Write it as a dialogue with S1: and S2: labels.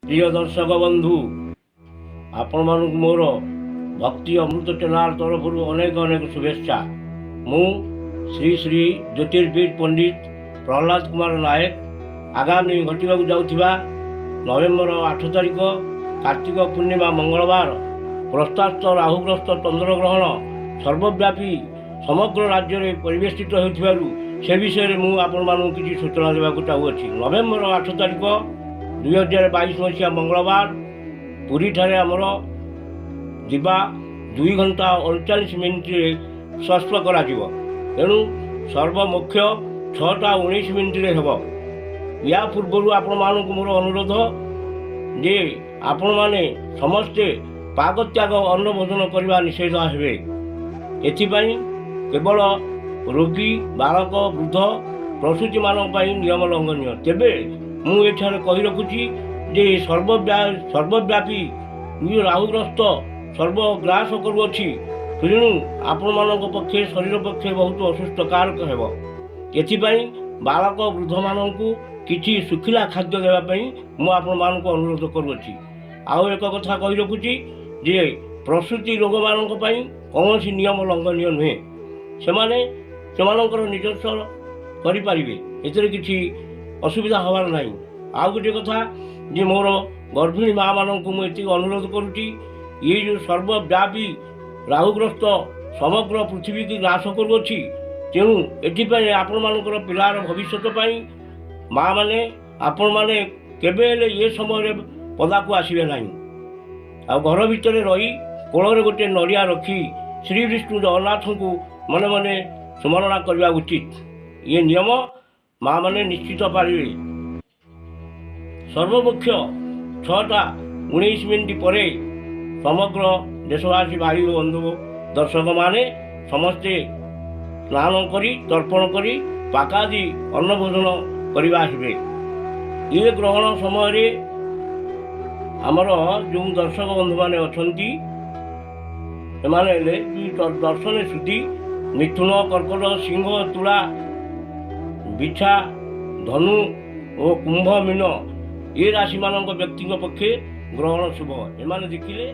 S1: ପ୍ରିୟ ଦର୍ଶକ ବନ୍ଧୁ, ଆପଣମାନଙ୍କୁ ମୋର ଭକ୍ତି ଅମୃତ ଚ୍ୟାନେଲ ତରଫରୁ ଅନେକ ଅନେକ ଶୁଭେଚ୍ଛା। ମୁଁ ଶ୍ରୀ ଶ୍ରୀ ଜ୍ୟୋତିର୍ବିଦ ପଣ୍ଡିତ ପ୍ରହ୍ଲାଦ କୁମାର ନାୟକ ଆଗାମୀ ଘଟିବାକୁ ଯାଉଥିବା ନଭେମ୍ବର 8 ତାରିଖ କାର୍ତ୍ତିକ ପୂର୍ଣ୍ଣିମା ମଙ୍ଗଳବାର ପ୍ରସ୍ତାସ୍ଥ ରାହୁଗ୍ରସ୍ତ ଚନ୍ଦ୍ରଗ୍ରହଣ ସର୍ବବ୍ୟାପୀ ସମଗ୍ର ରାଜ୍ୟରେ ପରିବେଷ୍ଟିତ ହେଉଥିବାରୁ ସେ ବିଷୟରେ ମୁଁ ଆପଣମାନଙ୍କୁ କିଛି ସୂଚନା ଦେବାକୁ ଚାହୁଁଅଛି। ନଭେମ୍ବର 8 ତାରିଖ 2022 ମସିହା ମଙ୍ଗଳବାର ପୁରୀଠାରେ ଆମର ଦିବା 2 ଘଣ୍ଟା 39 ମିନିଟ୍ରେ ସସ୍ପ କରାଯିବ। ତେଣୁ ସର୍ବମୋକ୍ଷ 6ଟା 19 ମିନିଟ୍ରେ ହେବ। ୟା ପୂର୍ବରୁ ଆପଣମାନଙ୍କୁ ମୋର ଅନୁରୋଧ ଯେ ଆପଣମାନେ ସମସ୍ତେ ପାକତ୍ୟାଗ ଅନ୍ନ ଭୋଜନ କରିବା ନିଷେଧ ହେବେ। ଏଥିପାଇଁ କେବଳ ରୋଗୀ, ବାଳକ, ବୃଦ୍ଧ, ପ୍ରସୂତିମାନଙ୍କ ପାଇଁ ନିୟମ ଲଙ୍ଘନୀୟ। ତେବେ ମୁଁ ଏଠାରେ କହି ରଖୁଛି ଯେ ସର୍ବବ୍ୟାପୀ ରାହୁଗ୍ରସ୍ତ ସର୍ବଗ୍ରାସ କରୁଅଛି, ତେଣୁ ଆପଣମାନଙ୍କ ପକ୍ଷେ ଶରୀର ପକ୍ଷେ ବହୁତ ଅସୁସ୍ଥକାରକ ହେବ। ଏଥିପାଇଁ ବାଳକ ବୃଦ୍ଧମାନଙ୍କୁ କିଛି ଶୁଖିଲା ଖାଦ୍ୟ ଦେବା ପାଇଁ ମୁଁ ଆପଣମାନଙ୍କୁ ଅନୁରୋଧ କରୁଅଛି। ଆଉ ଏକ କଥା କହି ରଖୁଛି ଯେ ପ୍ରସୂତି ରୋଗମାନଙ୍କ ପାଇଁ କୌଣସି ନିୟମ ଲଙ୍ଘନୀୟ ନୁହେଁ। ସେମାନେ ସେମାନଙ୍କର ନିଜସ୍ୱ କରିପାରିବେ, ଏଥିରେ କିଛି ଅସୁବିଧା ହେବାର ନାହିଁ। ଆଉ ଗୋଟିଏ କଥା ଯେ ମୋର ଗର୍ଭିଣୀ ମାଆମାନଙ୍କୁ ମୁଁ ଏତିକି ଅନୁରୋଧ କରୁଛି, ଇଏ ଯେଉଁ ସର୍ବବ୍ୟାପୀ ରାହୁଗ୍ରସ୍ତ ସମଗ୍ର ପୃଥିବୀକି ଗ୍ରାସ କରୁଅଛି, ତେଣୁ ଏଥିପାଇଁ ଆପଣମାନଙ୍କର ପିଲାର ଭବିଷ୍ୟତ ପାଇଁ ମାଆମାନେ ଆପଣମାନେ କେବେ ହେଲେ ଏ ସମୟରେ ପଦାକୁ ଆସିବେ ନାହିଁ। ଆଉ ଘର ଭିତରେ ରହି କୋଳରେ ଗୋଟିଏ ନଡ଼ିଆ ରଖି ଶ୍ରୀ ବିଷ୍ଣୁ ଜଗନ୍ନାଥଙ୍କୁ ମନେ ମନେ ସ୍ମରଣା କରିବା ଉଚିତ। ଇଏ ନିୟମ ମାଆମାନେ ନିଶ୍ଚିତ ପାରିବେ। ସର୍ବମୁଖ୍ୟ 6ଟା 19 ମିନିଟ୍ ପରେ ସମଗ୍ର ଦେଶବାସୀ ଭାଇ ବନ୍ଧୁ ଦର୍ଶକମାନେ ସମସ୍ତେ ସ୍ନାନ କରି ତର୍ପଣ କରି ପାକାଦି ଅନ୍ନଭୋଜନ କରିବା ହେବେ। ଏ ଗ୍ରହଣ ସମୟରେ ଆମର ଯେଉଁ ଦର୍ଶକ ବନ୍ଧୁମାନେ ଅଛନ୍ତି, ସେମାନେ ହେଲେ ଦର୍ଶନ ସୁଧି ମିଥୁନ, କର୍କଟ, ସିଂହ, ତୁଳା, ବିଛା, ଧନୁ ଓ କୁମ୍ଭ, ମୀନ ଏ ରାଶିମାନଙ୍କ ବ୍ୟକ୍ତିଙ୍କ ପକ୍ଷେ ଗ୍ରହଣ ଶୁଭ। ଏମାନେ ଦେଖିଲେ